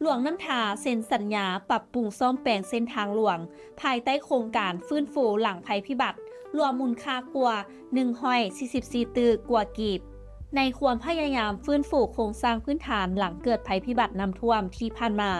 ຫຼວງນ້ຳທາເຊັນສັນຍາປັບປຸງສ້ອມແປງເສັ້ນທາງຫຼວງ ພາຍໃຕ້ໂຄງການຟື້ນຟູຫຼັງໄພພິບັດ ລວມມູນຄ່າກວ່າໜຶ່ງຮ້ອຍສີ່ສິບສີ່ຕື້ກວ່າກີບ. ໃນຄວາມພະຍາຍາມຟື້ນຟູໂຄງສ້າງພື້ນຖານຫຼັງເກີດໄພພິບັດນ້ຳຖ້ວມທີ່ຜ່ານມາ,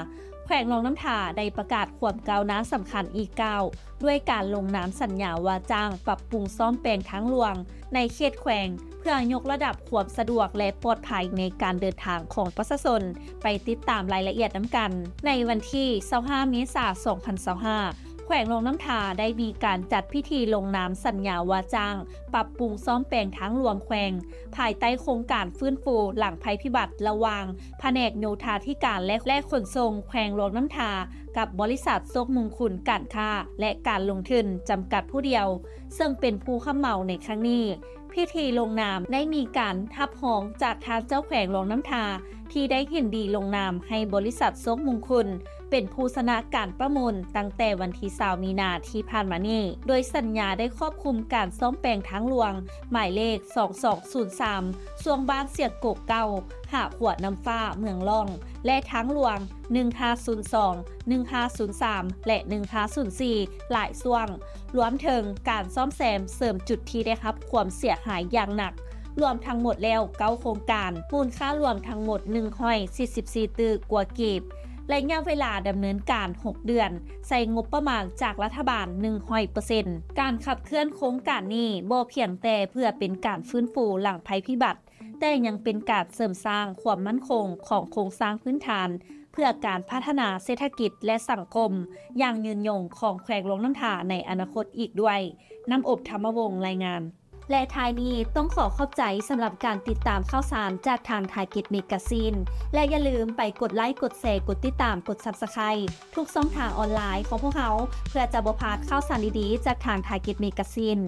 ແຂວງຫຼວງນ້ຳທາໄດ້ປະກາດຄວາມກ້າວໜ້າສຳຄັນອີກກ້າວ ດ້ວຍການລົງນາມສັນຍາວ່າຈ້າງປັບປຸງສ້ອມແປງທາງຫຼວງໃນເຂດແຂວງ ເພື່ອຍົກລະດັບຄວາມສະດວກ ແລະ ປອດໄພໃນການເດີນທາງຂອງປະຊາຊົນ. ໄປຕິດຕາມລາຍລະອຽດນຳກັນ. ໃນວັນທີຊາວຫ້າ ເມສາ ສອງພັນຊາວຫ້າ ແຂວງຫຼວງນ້ຳທາໄດ້ມີການຈັດພິທີລົງນາມສັນຍາວ່າຈ້າງປັບປຸງສ້ອມແປງທາງຫຼວງແຂວງ ພາຍໃຕ້ໂຄງການຟື້ນຟູຫຼັງໄພພິບັດ ລະຫວ່າງພະແນກໂຍທາທິການ ແລະ ແລະ ຂົນສົ່ງແຂວງຫຼວງນ້ຳທາ ກັບບໍລິສັດໂຊກມຸງຄຸນການຄ້າ ແລະ ການລົງທຶນ ຈຳກັດຜູ້ດຽວ ເຊິ່ງເປັນຜູ້ຮັບເໝົາໃນຄັ້ງນີ້. ພິທີລົງນາມໄດ້ມີການຮັບຮອງຈາກທ່ານເຈົ້າແຂວງຫຼວງນ້ຳທາ ທີ່ໄດ້ເຫັນດີລົງນາມໃຫ້ບໍລິສັດໂຊກມຸງຄຸນ ເປັນຜູ້ຊະນະການປະມູນຕັ້ງແຕ່ວັນທີຊາວ ມີນາທີ່ຜ່ານມານີ້, ໂດຍສັນຍາໄດ້ຄອບຄຸມການສ້ອມແປງທາງຫຼວງໝາຍເລກສອງສອງສູນສາມ ຊ່ວງບ້ານສຽງກົກເກົ່າ ຫາຂົວນ້ຳຟ້າເມືອງລ້ອງ ແລະ ທາງຫຼວງໜຶ່ງຫ້າສູນສອງ ໜຶ່ງຫ້າສູນສາມ ແລະ ໜຶ່ງຫ້າສູນສີ່ ຫຼາຍຊ່ວງ, ລວມເຖິງການສ້ອມແຊມເສີມຈຸດທີ່ໄດ້ຮັບຄວາມເສຍຫາຍຢ່າງໜັກ, ລວມທັງໝົດແລ້ວເກົ້າໂຄງການ, ມູນຄ່າລວມທັງໝົດໜຶ່ງຮ້ອຍສີ່ສິບສີ່ຕື້ກວ່າກີບ. ໄລຍະເວລາດຳເນີນການຫົກເດືອນ, ໃຊ້ງົບປະມານຈາກລັດຖະບານໜຶ່ງຮ້ອຍເປີເຊັນ. ການຂັບເຄື່ອນໂຄງການນີ້ບໍ່ພຽງແຕ່ເພື່ອເປັນການຟື້ນຟູຫຼັງໄພພິບັດ, ແຕ່ຍັງເປັນການເສີມສ້າງຄວາມໝັ້ນຄົງຂອງໂຄງສ້າງພື້ນຖານ ເພື່ອການພັດທະນາເສດຖະກິດ ແລະ ສັງຄົມຢ່າງຍືນຍົງຂອງແຂວງຫຼວງນ້ຳທາໃນອະນາຄົດອີກດ້ວຍ. ນ້ຳອົບ ທຳມະວົງ ລາຍງານ. ແລະ ທ້າຍນີ້ຕ້ອງຂໍຂອບໃຈສຳລັບການຕິດຕາມຂ່າວສານຈາກທາງ Target Magazine ແລະ ຢ່າລືມໄປກົດໄລ, ກົດແຊ, ກົດຕິດຕາມ, ກົດ Subscribe ທຸກຊ່ອງທາງອອນລາຍຂອງພວກເຮົາ ເພື່ອຈະບໍ່ພາດຂ່າວສານດີໆຈາກທາງ Target Magazine.